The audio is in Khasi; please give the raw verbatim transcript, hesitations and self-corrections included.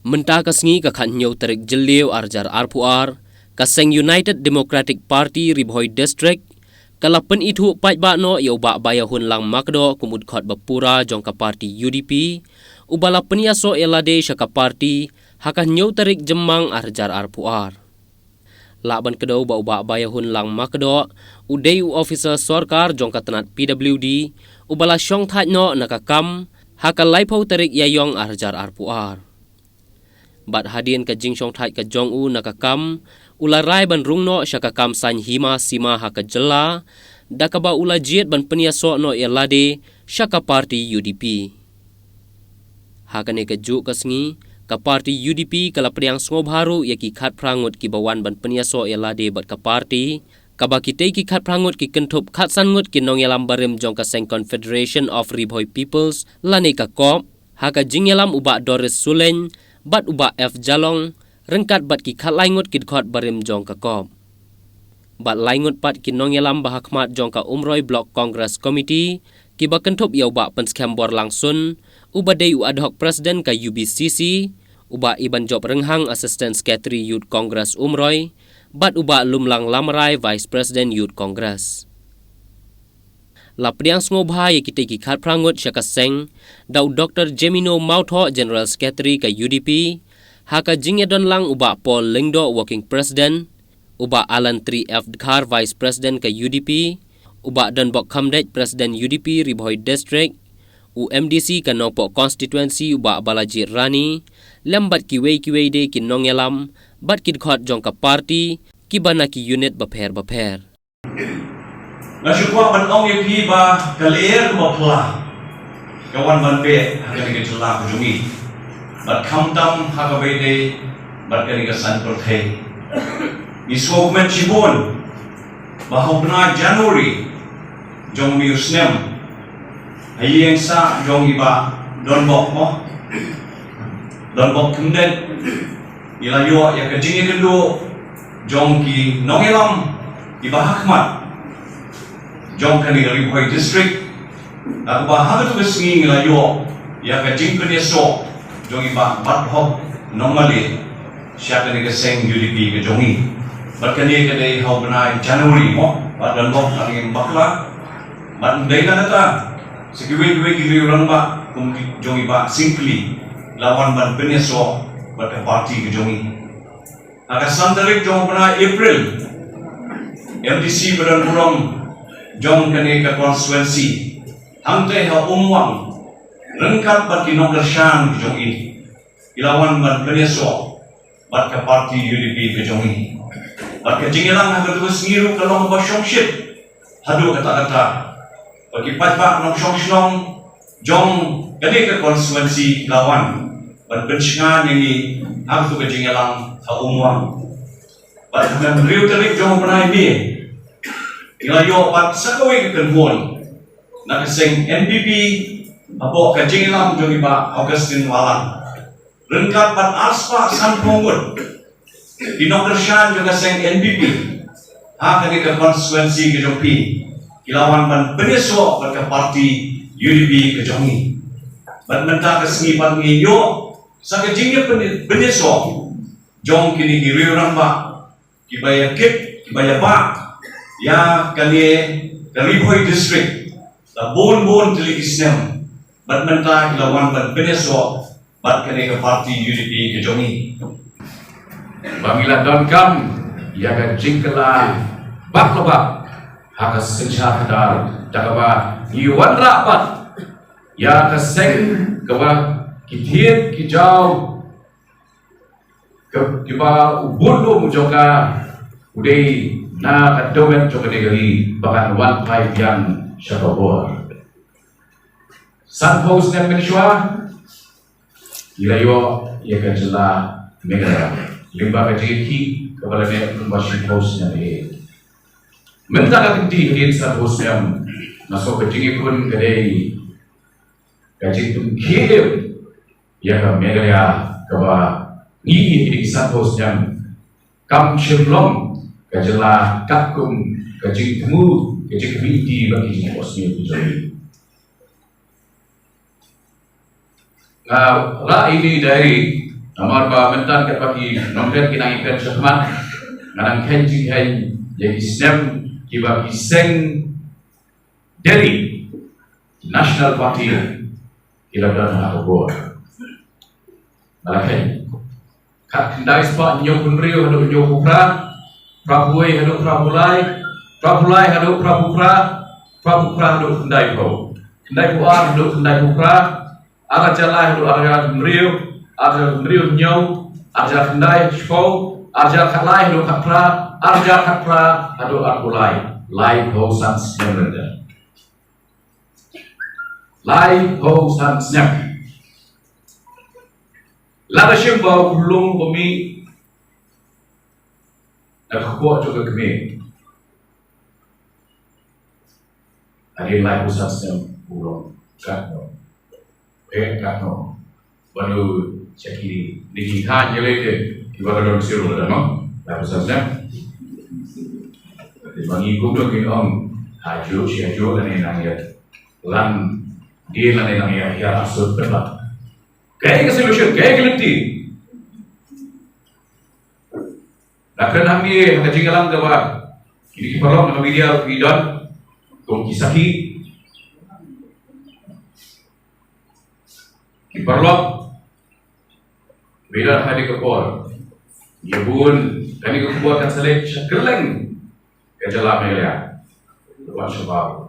Mynta ka sngi ka khathynñiew tarik Jylliew arhajar arphew ar, ka seng United Democratic Party Ri Bhoi District ka la pynithuh paidbah noh ïa u Bah Baiahunlang Makdoh kum u dkhot bapura jong ka party U D P, uba la pynïasoh ïa lade sha ka party ha ka hynñiew tarik Jymmang arhajar arphew ar. Lah ban kdew ba u Bah Baiahunlang Makdoh u dei u officer sorkar jong ka tnat P W D uba la shong thait noh na ka kam ha ka laiphew tarik Ïaiong arhajar arphew ar. Bad hadien ka jingshong thait ka jong u na ka kam, u la rai ban rung noh sha ka kam saiñ hima sima ha ka jylla, da kaba u la jied ban pynïasoh noh ïa lade sha ka party U D P. Ha kane kajuh ka sngi, ka party U D P ka la pdiang sngewbha ruh ïa ki khatphra ngut kiba wan ban pynïasoh ïa lade bad ka party, kaba kitei ki khatphra ngut ki kynthup khatsan ngut ki nongïalam barim jong ka seng Confederation of Ri Bhoi Peoples lane ka CoP, ha ka jingïalam u Bah Doris Sulein bad u Bah F Jalong, ryngkat bad ki khatlai ngut ki dkhot barim jong ka CoP. Bad lai ngut pat ki nongïalam ba ha khmat jong ka Umroi Block Congress Committee, kiba kynthup ïa u Bah Pynskhem Borlang Sun, uba dei u ad hoc president ka U B C C, u Bah Ibanjop Rynghang, Assistant Secretary Youth Congress Umroi, bad u Bah Lumlang Lamrai, Vice President Youth Congress. La pdiang sngewbha ïa kitei ki khatphra ngut sha ka seng da u Doktor Jemino Mawthoh, General Secretary ka U D P, ha ka jingïadon lang u Bah Paul Lyngdoh, Working President, u Bah Alan Tri F Dkhar, Vice President ka U D P, u Bah Donbok Khymdeit, President U D P Ri Bhoi District, u M D C ka Nongpoh Constituency u Bah Balajied Rani, lem bad kiwei kiwei de ki nongïalam bad ki dkhot jong ka party kiba na ki unit bapher bapher. Nga shu kwah ban ong ïa phi ba ka lyer kaba pla ka wan ban beh ha kane ka jylla ka jong ngi, bad khamtam ha kaba ïadei bad kane ka saiñ pyrthei. Ngi sngewkmen shibun ba ha u bnai January jong une u snem, ha ïing sah jong i Bah Donbok mo, Donbok Khymdeit, ngi la ïoh ïa ka jingïakynduh jong ki nongïalam kiba ha khmat jong kane ka Ri Bhoi District, da kaba ha katu ka sngi ngi la ïoh ïa ka jingpynïasoh jong i Bah Bathoh Nongmale sha kane ka seng U D P ka jong ngi. Bad kane ka dei ha u bnai January mo, Bah Donbok, lada ngim bakla. Bad ym dei tang kata, sa kiwei kiwei ki riew rangbah kum ki jong i Bah Syngkli la wan ban pynïasoh bad ka party ka jong ngi. Ha ka san tarik jong u bnai April, M D C ba don burom jong kane ka constituency hangtei ha Umwang, ryngkat bad ki nongkyrshan ki jong i, ki la wan ban pynïasoh bad ka party U D P ka jong i. Bad ka jingïalang ha katu ka sngi ruh ka long ba shongshit haduh katta katta. Bad ki paidbah nongshong shnong jong kane ka constituency ki la wan ban pynshngaiñ ïa ngi ha katu ka jingïalang ha Umwang. Bad ha ka hynriew tarik jong u bnai May, ngi la ïoh pat sa kawei ka kynhun na ka seng N P P hapoh ka jingïalam jong i Bah Augustine Wahlang, ryngkat bad arspah sanphew ngut ki nongkyrshan jong ka seng N P P ha kane ka constituency ka jong phi, ki la wan ban pynïasoh bad ka party U D P ka jong ngi. Bad mynta ka sngi pat ngi ïoh sa ka jingïapynïasoh jong kine ki riew rangbah kiba ïakit, kiba ïabah ïa kane ka Ri Bhoi District la bun bun tylli ki snem. Bad mynta ki la wan ban pynïasoh bad kane ka party U D P ka jong ngi. Ba ngi la donkam ïa ka jingkylla bak la bak ha ka synshar khadar, da kaba ngi wanrah pat ïa ka seng kaba ki thied ki jaw, ka, kiba u bun lum jong ka u dei na ka dohnud jong kane ka ri ba kan wan phai biang sha ka bor. Sanphew snem mynshuwa ngi la ïoh ïa ka jylla Meghalaya lyngba ka jingïakhih kaba la mih kumba shiphew snem eh. Mynta ka kynti hadien sanphew snem, nga sngew ka jingïakhun ka dei ka jingpynkhih ïa ka Meghalaya kaba ngi ïa kine ki sanphew snem kam shym long ka jylla katkum ka jingthmu, ka jingkhmih lynti bad ka jingphohsniew ka jong ngi. Nga rah ïa ine i diary Namar ba mynta katba ki nongkren ki nang ïakren shakhmat, nga nang khein jingkhein ïa ki snem kiba ki seng Delhi National Party ki la don ha ka bor. Nga la khein. Khatkhyndai spah hynñiewphew hynriew haduh hynñiewphew phra, phraphew wei haduh phraphew lai, phraphew lai haduh phraphew phra, phraphew phra haduh khyndaiphew, khyndaiphew ar haduh khyndaiphew phra, ar hajar lai haduh ar hajar hynriew, ar hajar hynriew hynñiew, ar hajar khyndai shiphew, ar hajar khatlai haduh khatphra, ar hajar khatphra haduh arphew lai, laiphew san snem lynter. Laiphew san snem. Lada shim ba u khunlung ba mih na ka kpoh jong ka kmie. Hadien laiphew san snem u long katno? Peit katno? Bad u sha ki, ne ki kha ïa lade kiba ka don siew lada, no? Laiphew san snem. Te ma ngi kumno ngin ong, ha juh shi ha juh lane nang ïa lan dien lane nang ïa hiar asut pynban. Kaei ka solution, kaei ka lynti? Nga kren hangne ha ka jingïalang kaba kine ki paralok na ka media ruh ki don kum ki sakhi. Ki paralok ba ïadon ha kane ka por, ïa bun kane ka khubor kan sa leit sha kylleng ka jylla Meghalaya. Wat shabab.